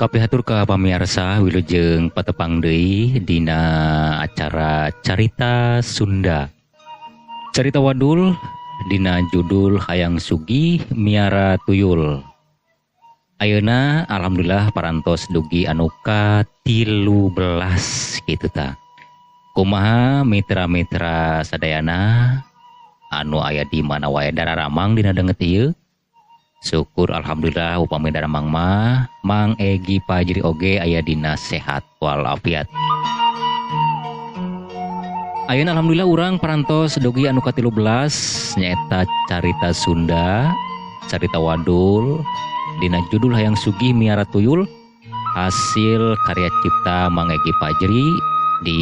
Kapihatur ka pamiarsa wilujeng patepang deui dina acara Carita Sunda. Carita wadul dina judul Hayang Sugih Miara Tuyul. Ayeuna alhamdulillah parantos dugi anu ka-13 kitu tah. Kumaha mitra-mitra sadayana anu aya di mana wae dararamang dina danget ieu? Syukur alhamdulillah upami daramang mah Mang Egi Pajri oge aya dina sehat walafiat. Ayeuna alhamdulillah urang parantos dugi anu ka-13 nyaeta Carita Sunda, Carita Wadul dina judul Hayang Sugih Miara Tuyul hasil karya cipta Mang Egi Pajri di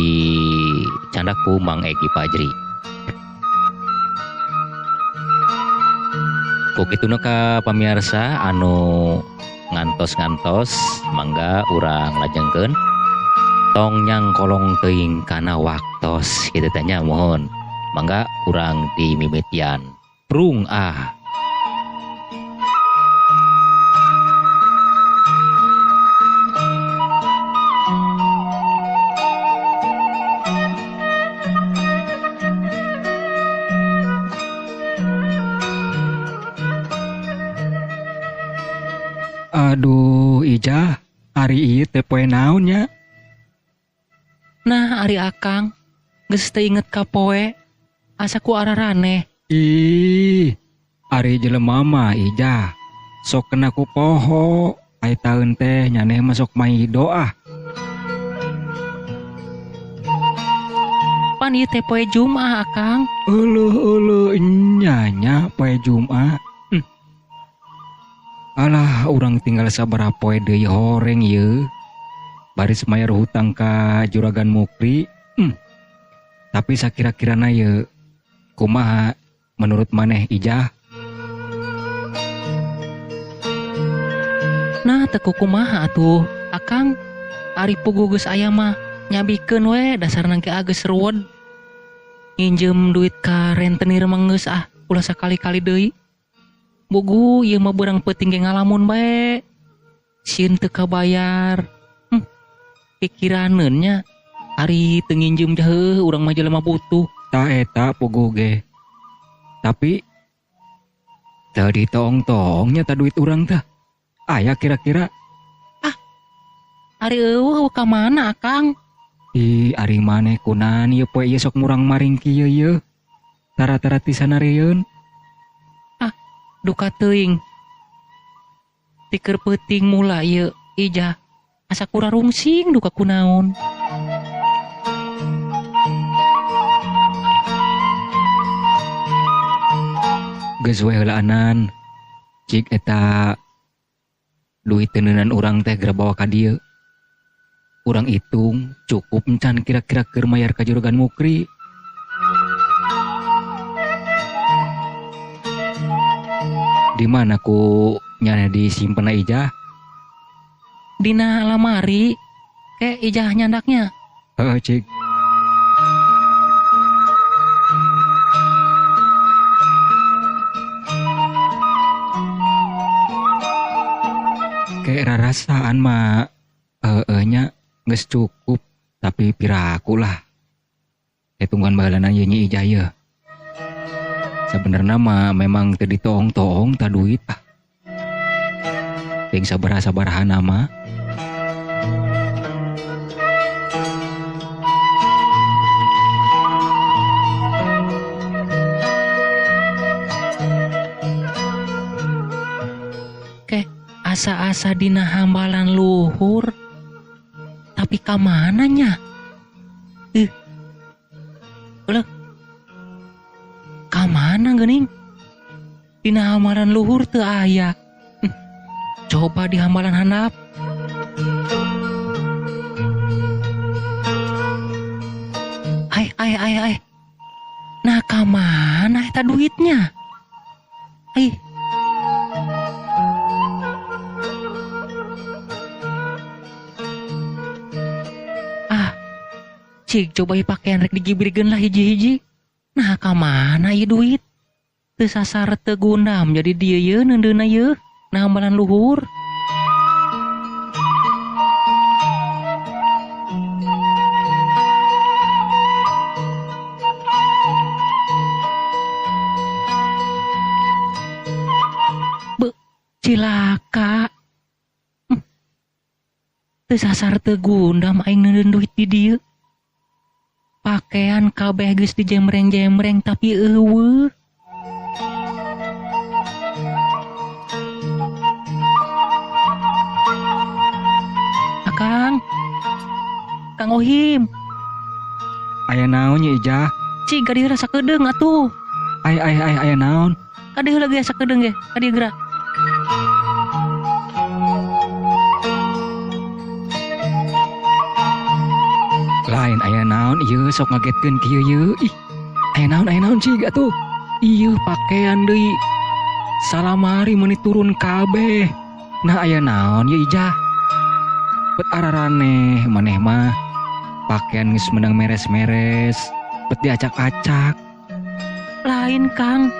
candaku Mang Egi Pajri. Kukituna ka pamiarsa anu ngantos-ngantos mangga urang lajengkeun tong nyangkolong teuing kana waktos kitu teh nya mohon mangga urang dimimitian prung ah. Aduh, Ijah, ari ieu teh poe naon nya? Nah, ari Akang geus teu inget ka poe, asa ku araraneh. Ih, ari jelema mah Ijah, sok kena ku poho, ai taeun teh nyaneh mah sok maido ah. Pan ieu teh poe Jumaah, Akang. Euleuh euleuh nya nya poe Jumaah. Alah, urang tinggal sabaraha poe deui horeng ieu. Baris mayar hutang ka Juragan Mukri. Tapi sakira-kirana ieu kumaha menurut maneh Ijah? Nah, teu kumaha atuh, Akang. Ari puguh geus aya mah nyabikeun we dasarna ge geus ruwet. Nginjem duit ka rentenir mah geus ah, ulah sakali-kali deui. Bugu ieu mah beurang peuting ge ngalamun bae. Sieun teu kabayar. Pikiraneun nya ari teu nginjem jaheuh urang mah jelema butuh. Ta eta puguh ge. Tapi teu ditoong-toong nya ta duit urang tah. Aya kira-kira. Ah, ari eueuh ka mana Akang? Ih, ari maneh kunan ieu poe ieu sok murang-maring kieu ieu. Tara-tara ti sanarieun. Duka teuing tiker peuting mula ieu Ijah asa kurarungsing duka kunaon. Geus we heulaanan cik eta duit teuneunan urang teh geura bawa ka dieu. Urang hitung cukup encan kira-kira keur mayar ka Juragan Mukri. Di mana ku nyana disimpen Ijah? Dina lamari ke Ijah nyandaknya. Heeh, cik. Kayak rarasaan mah heeh nya geus cukup tapi piraku lah. Tungguan baheulana ieu Nyi Ijah ieu. Sebenarnya mah memang teu ditoong-toong ta duit ah. Ting sabaraha-sabaraha nama. Ke asa-asa dina hambalan luhur. Tapi ka mana nya? Euleuh. Ka mana geuning? Dina hambalan luhur teu aya. Coba di hambalan handap. Ai ai ai ai. Nah, ka mana eta duitnya? Ai. Ah. Cik coba pakaian rek digibirkeun lah hiji-hiji. Nah, ka mana ieu duit? Teu sasar teu gundam jadi dieu ye neundeuna ye. Nah, hambalan luhur. Cilaka. Teu sasar teu gundam aing neuneun duit di dieu. Pakaian kabeh geus dijemreng-jemreng tapi eueuh. Akang. Kang Ohim. Aya naon nya Ijah? Cik ka dieu sakedeung atuh. Ay ay ay aya naon? Ka dieu lagi sakedeung ge, ka dieu geura. Lain aya naon ieu sok ngagetkeun kieu yeuh. Ih, aya naon cig atuh. Ieu pakaian deui. Salamari meuni turun kabeh. Nah aya naon ye Ijah? Bet araraneh maneh mah. Pakaian geus meunang meres-meres, bet diacak-acak. Lain Kang.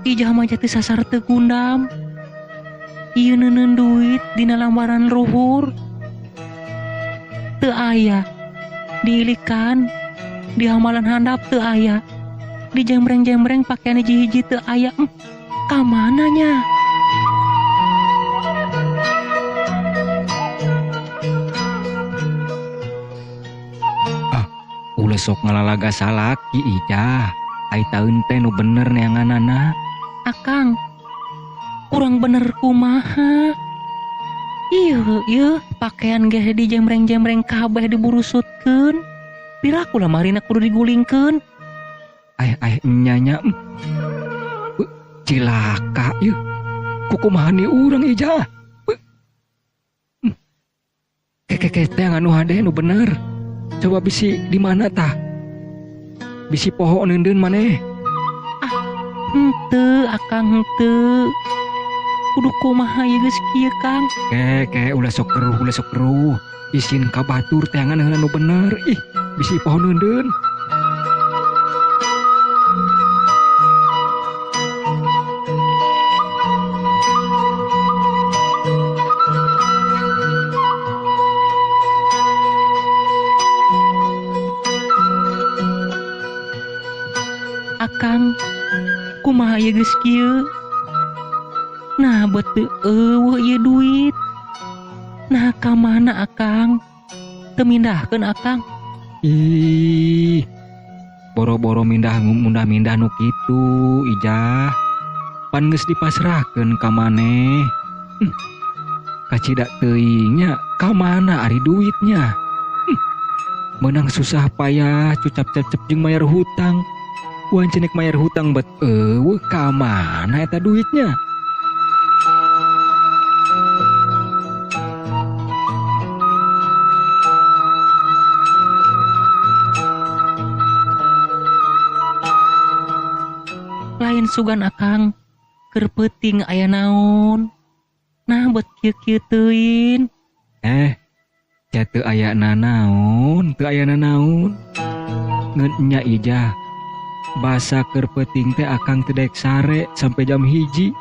Ijah mah jati sasar teu gundam. Ieu neuneun duit dina lambaran luhur. Teu aya, diilikan, di hamalan handap teu aya, di jembreng-jembreng pakaian hiji-hiji teu aya. Ka mana nya? Ah, ulah sok ngalalaga salaki Ijah. Ai taeun teh nu bener neanganana. Akang, kurang bener kumaha? Ieu pakaian ge dijembreng-jembreng kabeh diburusutkeun. Piraku lamarina kudu digulingkeun. Ay ay nya nya. Cilaka ieu. Kukumaha ni urang Ijah? Keke teh anu hade nu bener. Coba bisi di mana tah? Bisi poho neundeun maneh. Ah, henteu Akang henteu. Kudu kumaha ieu geus kieu Kang? Ke ulah sok keruh. Isin ka batur teangan heula nu bener. Ih, bisi poho neundeun. Akang, kumaha ieu geus kieu? Nah, bet teu eueuh ieu duit. Nah, ka mana Akang? Teu mindahkeun Akang. Ih, boro-boro mindah-mindah nu kitu, Ijah. Pan geus dipasrahkeun ka maneh. Kacida teuing nya, ka mana ari duitnya? Meunang susah payah cucap-cecep jeung mayar hutang. Wancenek mayar hutang bet eueuh ka mana eta duitnya? Lain sugan Akang, keur peuting aya naon? Nah bet kieu-kieu teuing. Nya teu aya nanaon, teu aya nanaon. Ngeun nya Ijah. Basa keur peuting teh Akang teu daek sare sampai jam 1.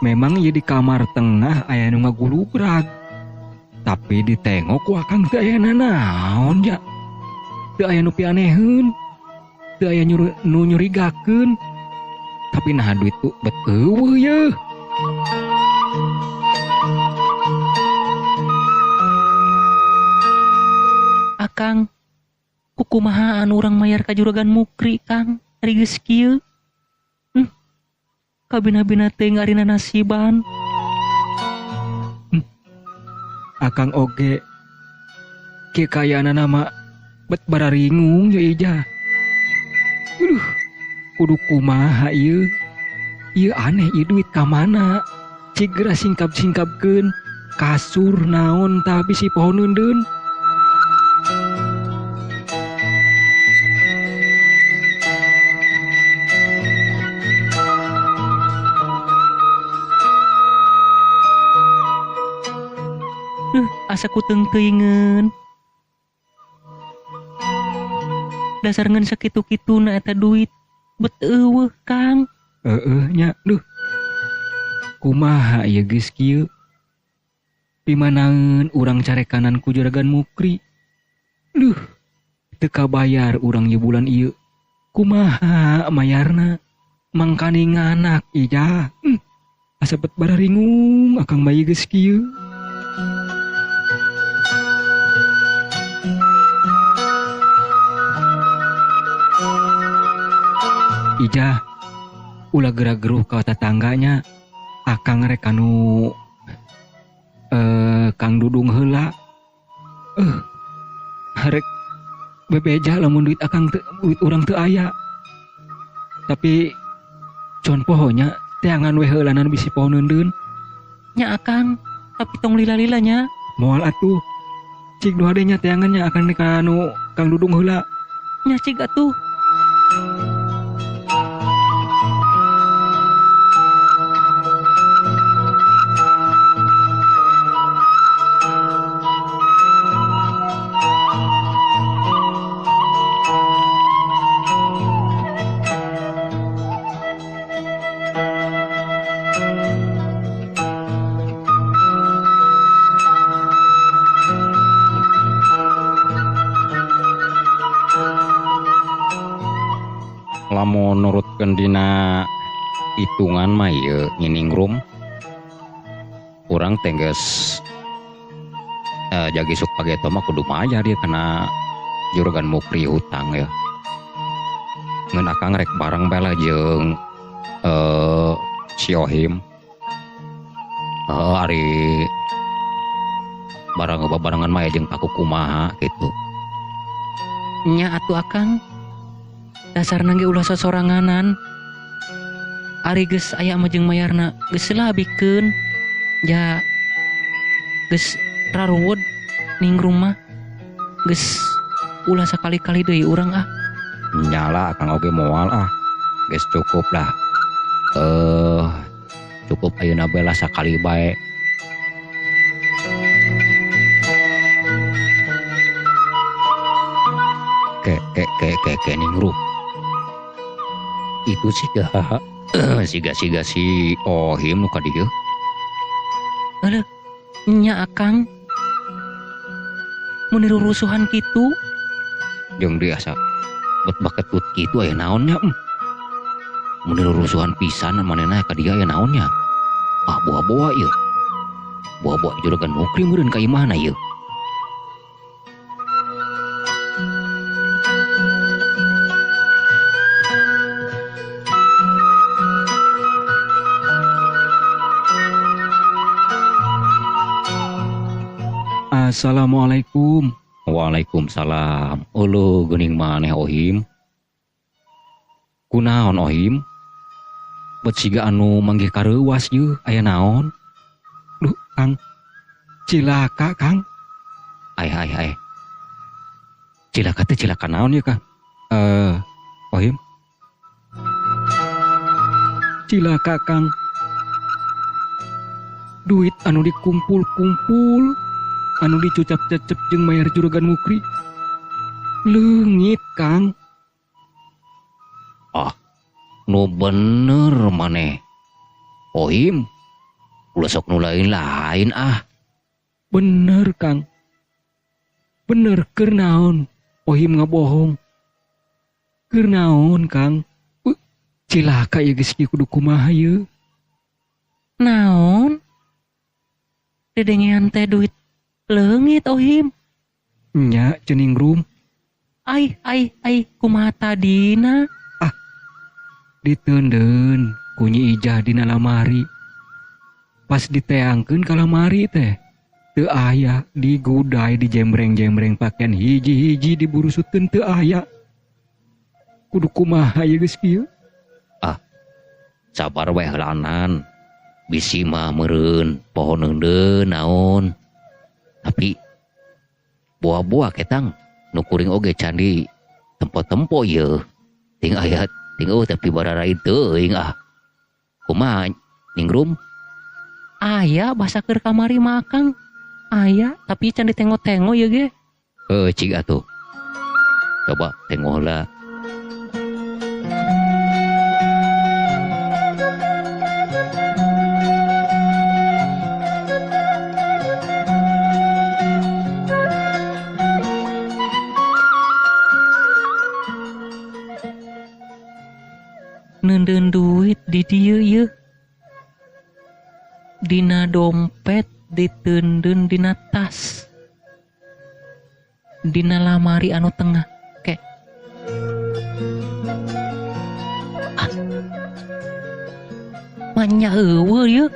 Memang ieu di kamar tengah aya nu ngagulubrag. Tapi ditengok ku Akang teu aya nanaon ja. Teu aya nu pianeheun. Teu aya nu nyurigakeun. Tapi nah duit tuh bet eueuh yeuh. Akang, kukumaha anu urang mayar ka juragan Mukri Kang, ari geus kieu. Kabina-bina teuing arina nasiban. Akang oge kieu kayaanana mah bet bararingung ye Ijah. Aduh, kudu kumaha ieu? Ieu aneh ieu duit ka mana? Cik geura singkap-singkapkeun kasur naon tah bisi poho neundeun. Asa ku teung-teuingeun. Dasar ngeun sakitu-kituna eta duit bet eueuh Kang. Heeh nya, duh. Kumaha ieu geus kieu? Pimanaeun urang carekanan ku juragan Mukri. Duh, teu kabayar urang ieu bulan ieu. Kumaha mayarna? Mangkaning anak Ijah. Asa bet bararingung akang bayi geus kieu. Ijah ulah geura-geruh ka tatangganya. Akang rek kanu Kang Dudung heula. Rek bebeja lamun duit akang teu, duit urang teu aya. Tapi con pohonya teangan we heulanan bisi poho neundeun. Nya akang, tapi tong lila-lila nya. Moal atuh. Cik nu hade nya teangan nya akang ka anu Kang Dudung heula. Nya cik atuh. Lamun nurutkeun dina hitungan mah ieu nginingrum urang teh geus jagi sok pageto mah kudu mayar ieu kana juragan mukri hutang ya. Ngeun akang rek bareng bae lah jeung si Ohim. Ari barang babarengan mah jeung paku kumaha kitu. Nya atuh akang. Dasarna ge ulah sosoranganan. Ari geus aya mah jeung mayarna geus lah bikeun. Ja geus raruwud ning rumah. Geus ulah sakali-kali deui urang ah. Nyala akang oge moal ah. Geus cukup lah. Cukup ayeuna bae lah sakali bae. Ke ke ke ke ke ning rup. Itu siga siga-siga si Ohim nu ka dieu. Aduh, nya akang. Mun rusuhan kitu jeung biasa bet baketut kitu aya naon nya. Mun rusuhan pisan manehna ka dieu aya naon nya. Ah boa-boa ieu. Boa-boa juragan mukri meureun ka imahna ieu. Assalamualaikum. Waalaikumsalam. Uluh geuning maneh Ohim. Kunaon Ohim? Bet siga anu manggih kareuwas yeuh aya naon? Duh Kang. Cilaka Kang. Ai ai ai. Cilaka teh cilaka naon yeuh Kang? Ohim. Cilaka Kang. Duit anu dikumpul-kumpul anu dicucap-cecep jeung mayar juragan mukri leungit Kang. Ah, nu bener maneh Ohim. Ulah sok nu lain-lain ah. Bener Kang. Bener keur naon Ohim ngabohong. Keur naon Kang? Cilaka ieu geus kudu kumaha ieu. Naon? Dedengean teh duit leungit Ohim. Nya cening rum. Ai ai ai kumaha tadina? Ah. Diteundeun ku Nyi Ijah dina lamari. Pas diteangkeun ka lamari teh teu aya, digudai dijembreng-jembreng pakaian hiji-hiji diburusutkeun teu aya. Kudu kumaha ieu geus kieu? Ah. Sabar wae heulanan. Bisi mah meureun poho neundeun naon. Tapi boa-boa ketang nu kuring oge candi tempo-tempo ieu. Ting aya ting eueuh tapi bararai teuing ah. Kumaha ningrum? Aya basa keur kamari mah Kang. Aya tapi can ditengok-tengok ieu ge. Heuh cik atuh. Coba tengok heula. Neundeun duit di dieu ieu. Dina dompet diteundeun dina tas. Dina lamari anu tengah ke. Ah. Manya eueuh ieu.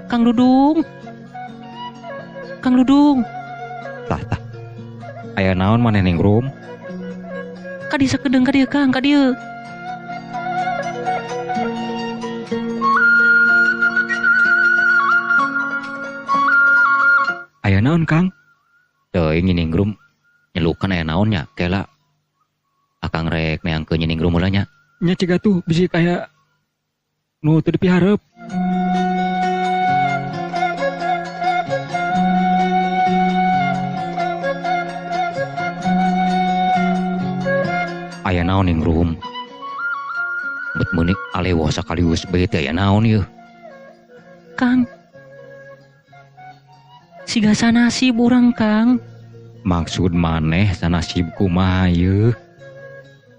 Kang Dudung. Kang Dudung. Tah tah. Aya naon maneh ningrum? Kadi sakedeung ka dieu Kang, ka dieu. Aya naon Kang? Teuing ningrum nyelukan aya naon nya kela. Akang rek neangkeun ningrum heula nya. Nya cik atuh bisi aya nu teu dipiharep. Aya naon ningrum? Bet meunik alewoh sakaliwus bae teh aya naon ieu? Kang. Siga sanasib urang Kang. Maksud maneh sanasib kumaha ieu?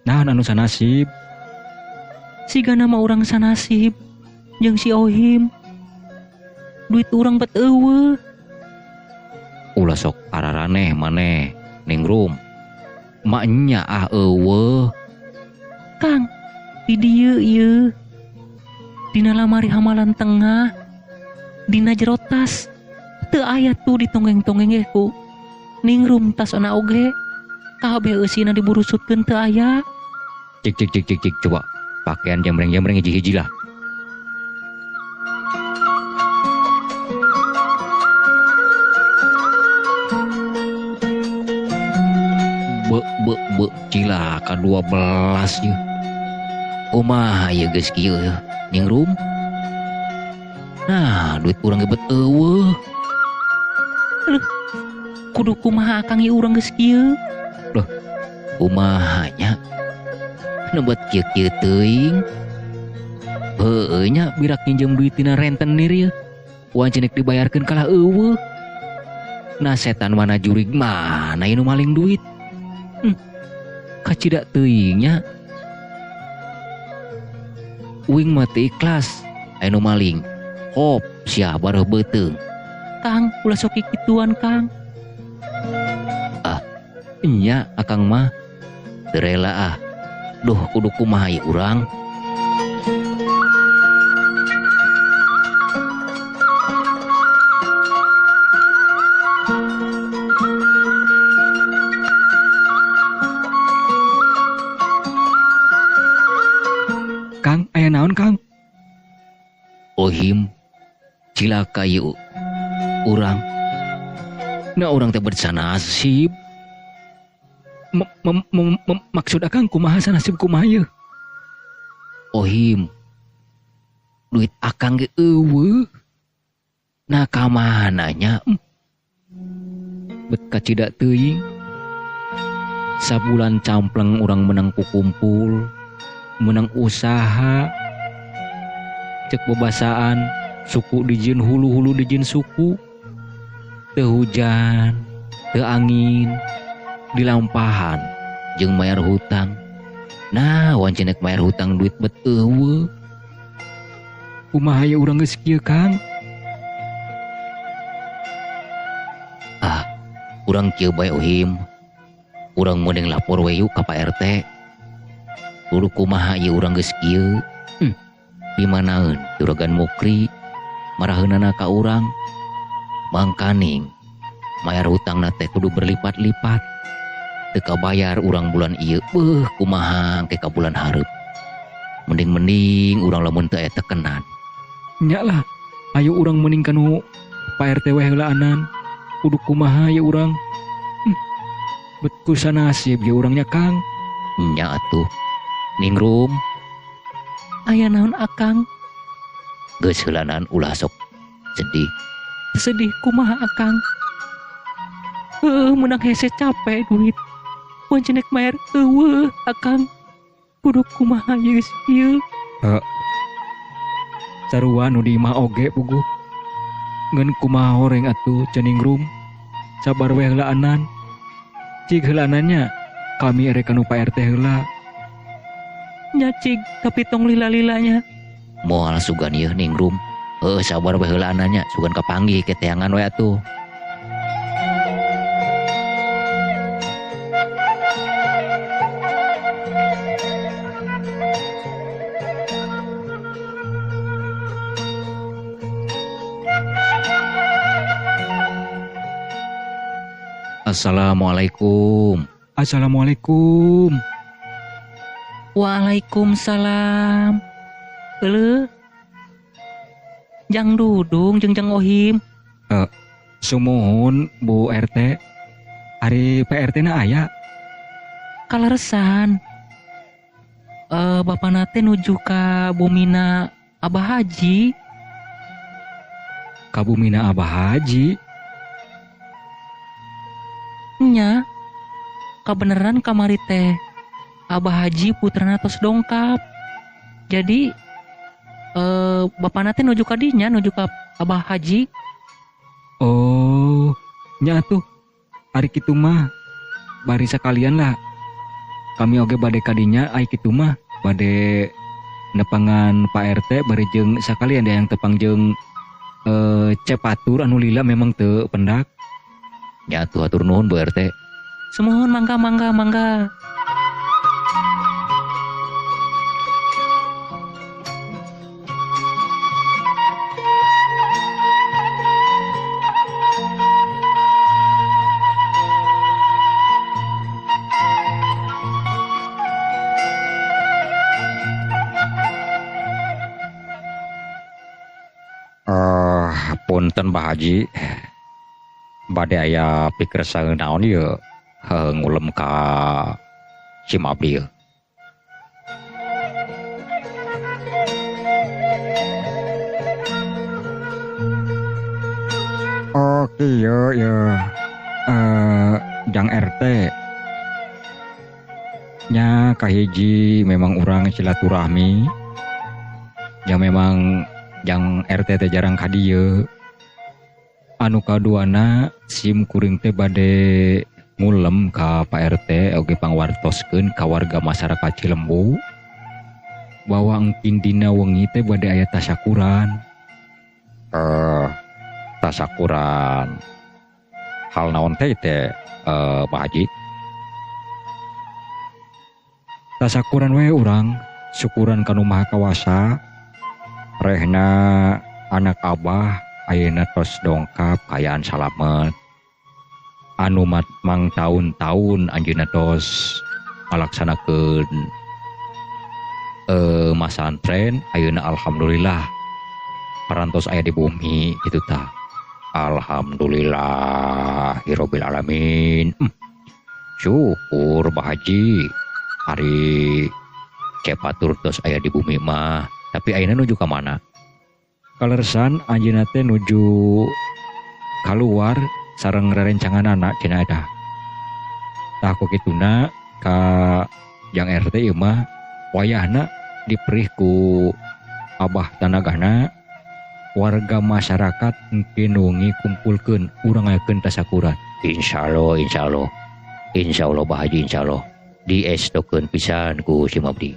Naon anu sanasib? Siga nama urang sanasib jeung si Ohim. Duit urang bet eueuh. Ulah sok araraneh maneh ningrum. Maknya ah eueuh. Kang, di dieu ieu. Dina lamari hamalan tengah. Dina jero tas. Teu aya tuh ditonggeng-tonggeng ge ku. Ningrum tas ona oge. Kabeh eusina diburusutkeun teu aya. Cik cik cik cik cik coba pakaian jamreng-jamreng hiji-hiji lah. Be be be cilaka 12 ieu. Kumaha ieu geus kieu yeuh ningrum? Nah, duit urang ge bet eueuh. Leuh, kudu kumaha akang ieu urang geus kieu? Loh, kumaha nya? Nu bet kieu-kieu teuing. Heueuh nya birak nginjem duit tina rentenir ieu. Wanceun rek dibayarkeun kalah eueuh. Nah setan mana jurig mana ieu nu maling duit? Kacida teuing nya. Uing mah teu ikhlas aya nu maling. Hop sia bareuh beuteung. Kang, ulah sok kikituan Kang. Ah, nya akang mah teu rela ah. Duh kudu kumaha ieu urang. Kang, aya naon Kang? Ohim, cilaka ieu urang. Nah urang teh bersanasib. Maksud akang kumaha sanasib kumaha ieu? Ohim, duit akang ge eueuh. Nah ka mana nya? Bet kacida teuing. Sabulan campleng urang menang kukumpul, menang usaha. Cek bebasaan suku dijieun hulu-hulu dijieun suku. Teu hujan, teu angin, dilampahan jeung mayar hutang. Nah, wanci nek mayar hutang duit bet eueuh. Kumaha ye urang geus kieu, Kang? Ah, urang kieu bae Ohim. Urang mending lapor we yuk ka Pak RT. Kudu kumaha ye urang geus kieu? Dimanaeun juragan Mukri maraheunana ka urang. Mangkaning mayar hutangna teh kudu berlipat-lipat. Teu kabayar urang bulan ieu, beuh kumaha engke ka bulan hareup. Mending-mending urang lamun teu aya tekenan. Nya lah, ayo urang mending kanu Pak RT we heulaanan. Kudu kumaha ye urang? Bet ku sanasib ye urangnya, Kang. Nya atuh. Ningrum. Aya naon akang? Geus heulaanan ulah sok sedih. Sedih kumaha akang? Heuh, menang hese capek duit. Wancenek mayar eueuh akang. Kudu kumaha ye geus ieu? Heuh. Sarua nu di imah oge puguh. Ngan kumaha horeng atuh ceningrum. Sabar we heulaanan. Cik heulaanannya. Kami erek ka nu Pak RT heula. Nya cig tapi tong lila-lilanya. Moal sugan ieu ningrum. Heuh sabar we heula nya sugan kapanggih ke teangan we atuh. Assalamualaikum. Assalamualaikum. Waalaikumsalam. Euleuh. Jang Dudung jeung Jang Ohim. Sumuhun Bu RT. Ari Pak RT na aya? Kaleresan. Bapana teh nuju ka bumina Abah Haji. Ka bumina Abah Haji? Nya, kabeneran kamari teh Abah Haji putrana tos dongkap. Jadi bapana teh nuju ka dinya, nuju ka Abah Haji. Oh, nya atuh. Ari kitu mah bari sakalian lah. Kami oge bade ka dinya ai kitu mah bade nepangan Pak RT bari jeung sakalian yang tepang jeung Cepatur anu lila memang teu pendak. Nya atuh atur nuhun Bu RT. Sumuhun mangga mangga mangga. Punten Pak Haji. Bade aya pikersang naon ieu ngulem ka sim abdi ieu. Oh kieu ieu Jang RT. Nya kahiji memang urang silaturahmi. Ya memang Jang RT teh jarang ka dieu. Anu kaduana sim kuring teh bade ngulem ka Pak RT oge pangwartoskeun ka warga masyarakat Cilembu bahwa engkin dina wengi teh bade aya tasyakuran. Tasyakuran hal naon teh teh Pak Haji? Tasyakuran we urang syukuran ka Nu Maha Kawasa rehna anak abah ayeuna tos dongkap kayaan salamet anu mang taun-taun anjeunna tos ngalaksanakeun masantren ayeuna alhamdulillah parantos aya di bumi kitu tah. Alhamdulillahirabbil alamin. Syukur Pak Haji ari Cepatur tos aya di bumi mah, tapi ayeuna nuju ka mana? Kalersan anjeunna teh nuju kaluar sareng rerencanganana cenah eta. Tah ku kituna ka Jang RT ieu mah wayahna diperih ku abah tanagana warga masyarakat engke wengi kumpulkeun urang ngayakeun tasyakuran. Insyaallah insyaallah. Insyaallah Pak Haji insyaallah diestokeun pisan ku sim abdi.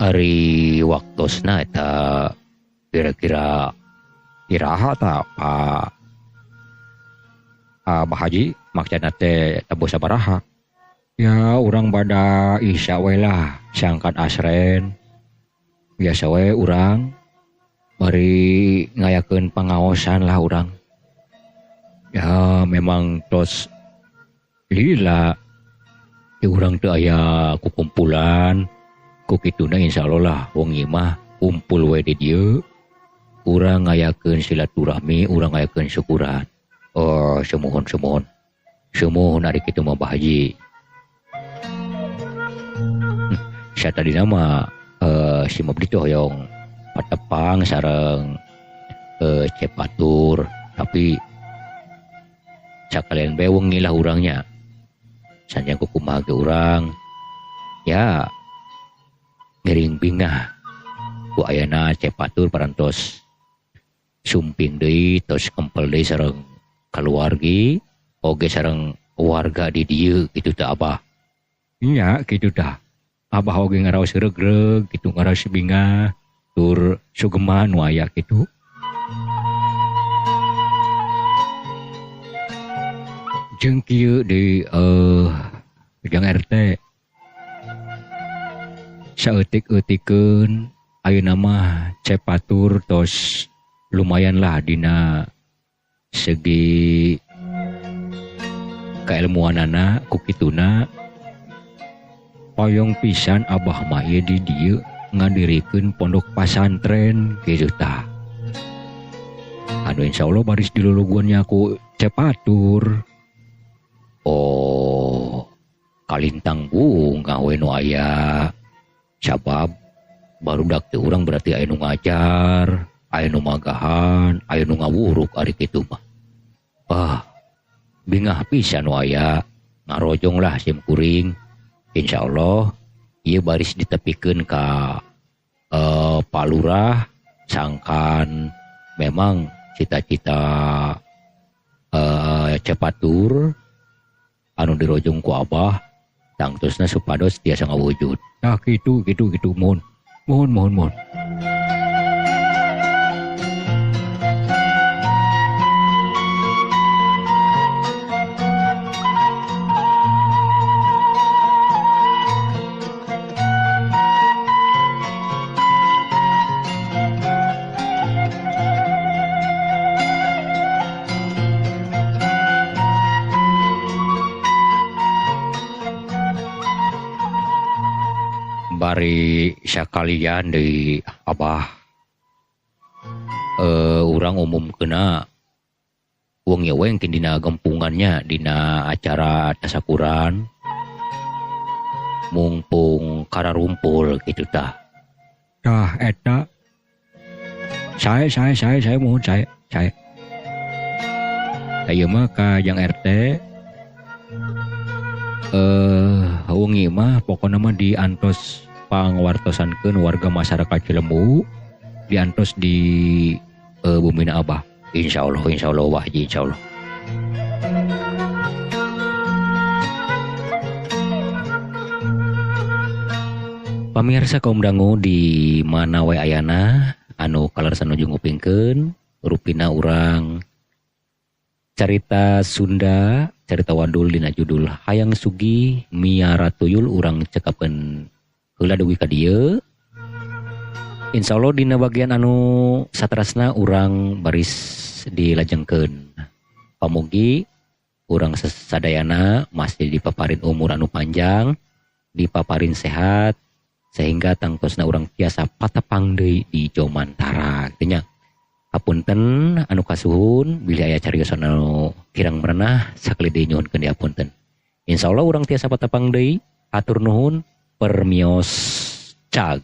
Ari waktosna eta kira-kira iraha ta Pak Abah Haji maksudna teh tabuh sabaraha? Ya urang bada isya we lah sangkan asren. Biasa we urang bari ngayakeun pangaosan lah urang. Ya memang tos lila di urang teu aya kukumpulan. Ku kituna insyaallah lah wengi mah kumpul we di dieu. Urang ngayakeun silaturahmi, urang ngayakeun syukuran. Oh, sumuhun sumuhun. Sumuhun ari kitu mah Pak Haji. Satadina mah si mabdi teh hoyong patepang sareng Cepatur, tapi sakalian bae wengi lah urangnya. Sanjang kukumaha ge urang. Ya ngiring bingah ku ayana Cepatur parantos sumping deui tos kempel deui sareng kaluargi oge sareng warga di dieu kitu teh Abah. Nya kitu tah. Abah oge ngaraos regreg kitu ngaraos bingah tur sugema nu aya kitu. Jeung kieu di Jang RT saeutik-eutikeun ayeuna mah Cepatur tos lumayan lah dina segi keilmuanana ku kituna hoyong pisan Abah mah ieu di dieu ngadirikeun pondok pasantren kitu tah. Anu insyaallah baris diluluguannya ku Cepatur. Oh, kalintang bunga we nu aya. Sabab barudak teh urang berarti aya nu ngajar, aya nu magahan, aya nu ngawuruk ari kitu mah. Ah, bingah pisan nu aya, ngarojong lah sim kuring. Insyaallah ieu baris ditepikeun ka Pak Lurah sangkan memang cita-cita Cepatur anu dirojong ku Abah tangtosna supados tiasa ngawujud. Tah kitu kitu kitu mohon. Mohon mohon mohon. Bari sakalian deui Abah urang umumkeuna wong ye we engke dina gempungannya dina acara tasakuran mumpung kararumpul kitu tah. Tah eta saya mohon saya. Ieu mah ka Jang RT wengi mah pokona mah diantos pangwartosankeun warga masyarakat Cilembu diantos di bumina Abah. Insyaallah insyaallah Wah Haji insyaallah. Pamirsa kaum dangu di mana we ayana anu kalersan nuju ngupingkeun rupina urang carita Sunda carita wadul dina judul Hayang Sugih Miara Tuyul urang cekapkeun heula dugi ka dieu. Insyaallah dina bagian anu saterasna urang baris dilajengkeun. Pamugi urang sadayana masih dipaparin umur anu panjang, dipaparin sehat sehingga tangtosna urang tiasa patepang deui di Jomantara kitu nya. Hapunten anu kasuhun bilih aya cariosan anu kirang merenah sakali deui nyuhunkeun dihapunten. Insyaallah urang tiasa patepang deui, hatur nuhun, permios cag.